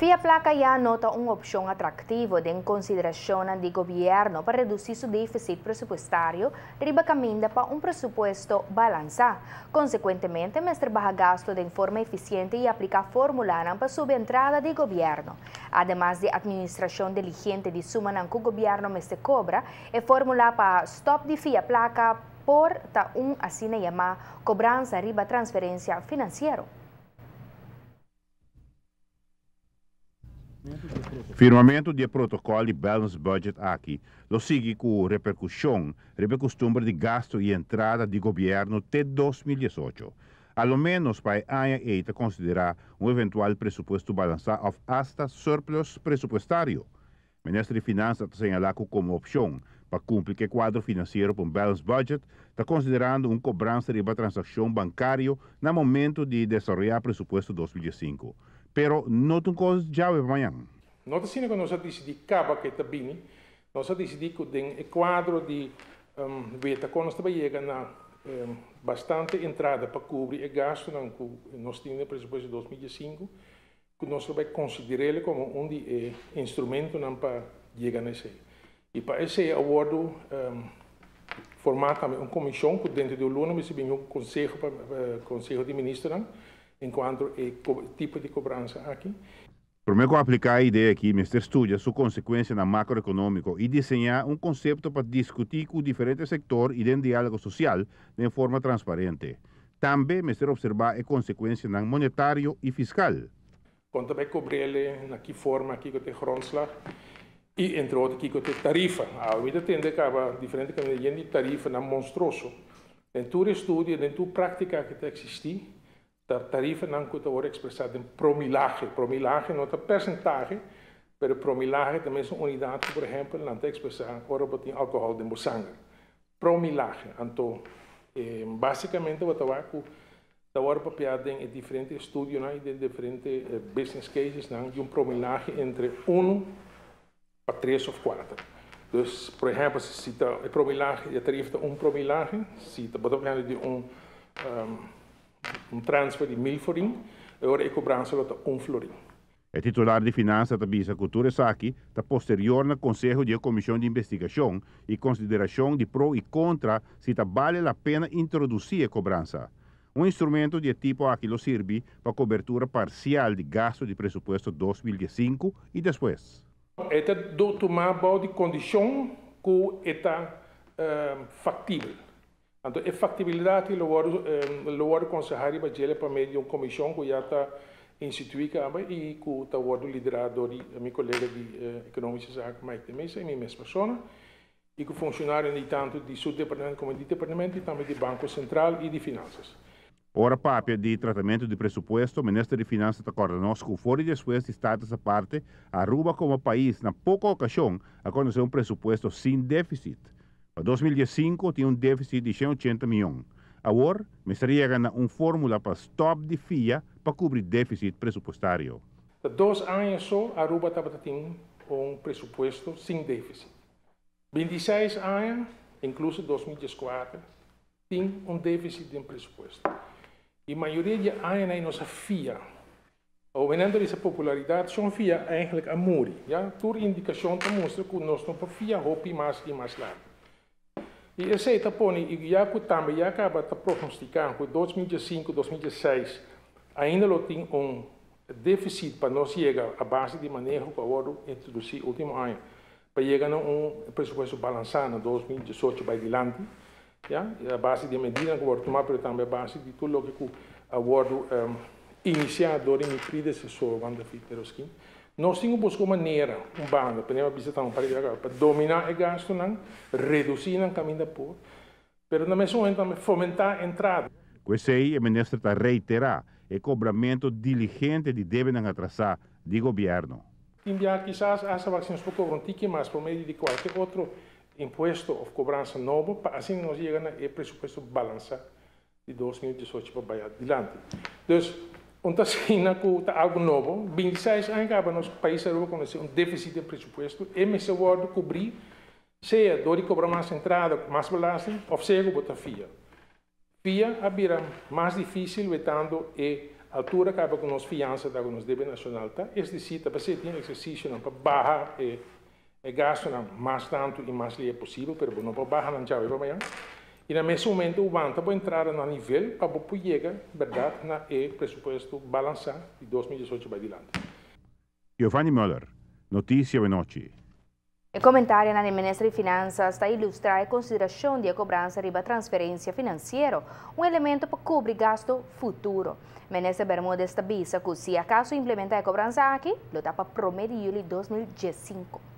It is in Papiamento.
Fia placa ya no ta un opcion atractivo den consideracion di gobierno pa reduci su deficit presupuestario riba caminda pa un presupuesto balansa. Consecuentemente, mester baha gasto di forma eficiente y aplica formula pa subi entrada di gobierno. Ademas di administracion diligente di suma cu gobierno mester cobra, e formula pa stop di fia placa por ta un asina yama cobransa riba transferencia financiero. Firmamento di protocol di Balanced Budget aki lo sigui cu repercusion riba custumber di gasto y entrada di gobierno te 2018. A lo menos pa e aña ey ta considera un eventual presupuesto balansa of hasta surplus presupuestario. Minister di Finansa ta señala cu como opcion pa cumpli cu e cuadro financiero pa un balanced budget, ta considerando un cobransa riba transaccion bancario na momento di desaroya presupuesto 2005. Pero no ta un cos djawe pa mañan. No ta asina cu nos a dicidi caba cu ta bini, nos a dicidi cu den e cuadro di weta con nos ta yega na bastante entrada pa cubri e gasto cu nos tin den presupuesto 2005, cu nos ta bay considera como un di e instrumento pa yega na esey. Y pa esey a wordo forma tambe un comision cu dentro di luna mester bin un conseho pa conseho di minister en cuanto e tipo di cobransa aki. Prome cu aplica e idea aki, mester studia su consecuencia na macroeconomico y diseña un concepto pa discuti cu diferente sector y den dialogo social di forma transparente. Tambe mester observa e consecuencia monetario y fiscal. Con ta bay cobr'e, na ki forma, kico ta e grondslag y entre otro kico ta e tarifa. Ami ta tende caba diferente caminda di tarifa nan monstruoso. Den tur estudio, den tur practica cu ta existi, tarifa nan cu ta expresa den promilahe. Promilahe no ta porcentahe, pero promilahe tambe ta un unidad cu, por ehempel, nan ta expresa ora bo tin alcohol den sanger. Promilahe. Anto, basicamente, bo ta cu ta awor papia den diferente estudio y den diferente business cases nan di un promilahe entre 1 pa 3 of 4. Dus, por ehempel, si ta e promilahe, e tarifa ta 1 promilahe, si ta bo ta di un transfer di 1000 florin, awor e cobransa ta 1 florin. E titular di Finansa ta bisa cu tur esaki ta posterior na Conseho di Comision di Investigacion y consideracion di pro y contra si ta bale la pena introduci e cobransa. Un instrumento di e tipo aki lo sirbi pa cobertura parcial di gasto di presupuesto 2005 y despues. E ta tuma di condicion cu ta factibel. Anto, e factibilidad lo conseha pa medio di un comision cu ya ta institui y cu ta lidera pa mi colega di Economische Zaken, Mike de Meza, y mi mes persona, y cu funcionario di tanto di su departamento como di departamento y tambe di Banco Central y di Finanzas. Ora papia di tratamento di presupuesto, Minister di Finansa ta corda nos cu for di despues di Status Aparte, Aruba como pais na poco ocasion a conoce un presupuesto sin deficit. Pa 2005 tin un deficit di 180 miyon. Awor, mester yega na un formula pa stop di fia pa cubri deficit presupuestario. 2 aña so Aruba tabata tin un presupuesto sin deficit. 26 aña, incluso 2014, tin un deficit di presupuesto. Y mayoria di aña nos a fia. Aumentando e popularidad, zo'n fia eigenlijk a muri. Ja? Tur indicacion ta mustra cu nos no por fia hopi mas y mas largo. Y esey ta pone, y ya cu tambe ya caba ta prognostica cu 2005, 2006 ainda lo tin un deficit pa nos yega a base di maneho cu a introduci ultimo aña, pa yega na un presupuesto balansa na 2018 pa dilanti, ja? A base di medida cu a tuma, mas tambe a base di tur loke a wordo inicia door di mi predecessor, Juan David Yrausquin. Nos tin cu busca un manera, un banda, pa domina e gasto, nan, reduci nan caminda por, pero na mes momento tambe fomenta entrada. Cu esey, e minister ta reitera e cobramento diligente di debe atrasa di gobierno. Tin bia kisas hasta nos por cobra un tiki mas pa medio di cualkier otro impuesto of cobransa nobo, pa asina nos yega na e presupuesto balansa di 2018 pa bay adilanti. Dus, anto asina cu ta algo nobo, 26 aña caba nos pais a conoce un deficit di presupuesto y mester wordo cubri, sea door di cobra mas entrada, mas belasting, of sea cu bo ta fia. Fia a bira mas dificil wetando e Altura kaba ku nos fiansa ta ku nos debe nashonal ta, es desir, ta p'esei tin ehersisionan pa baha e gastunan mas tantu i mas lihé posibel, pero bo no por baha nan djawe pa mañan. I na mes momento wanta bo entrada na nivel pa bo por yega bèrdat na e presupuesto balansá di 2018 bai dilanti. Giovanni Muller, Notisia Awenochi. E komentarionan di Minister di Finansas ta ilustrá e konsiderashon di e kobransa riba transferensia finansiero, un elemento pa kubri gastu futuro. Minister Bermudez ta bisa ku si akaso implementá e kobransa aki, lo ta pa 1 di yüli 2015.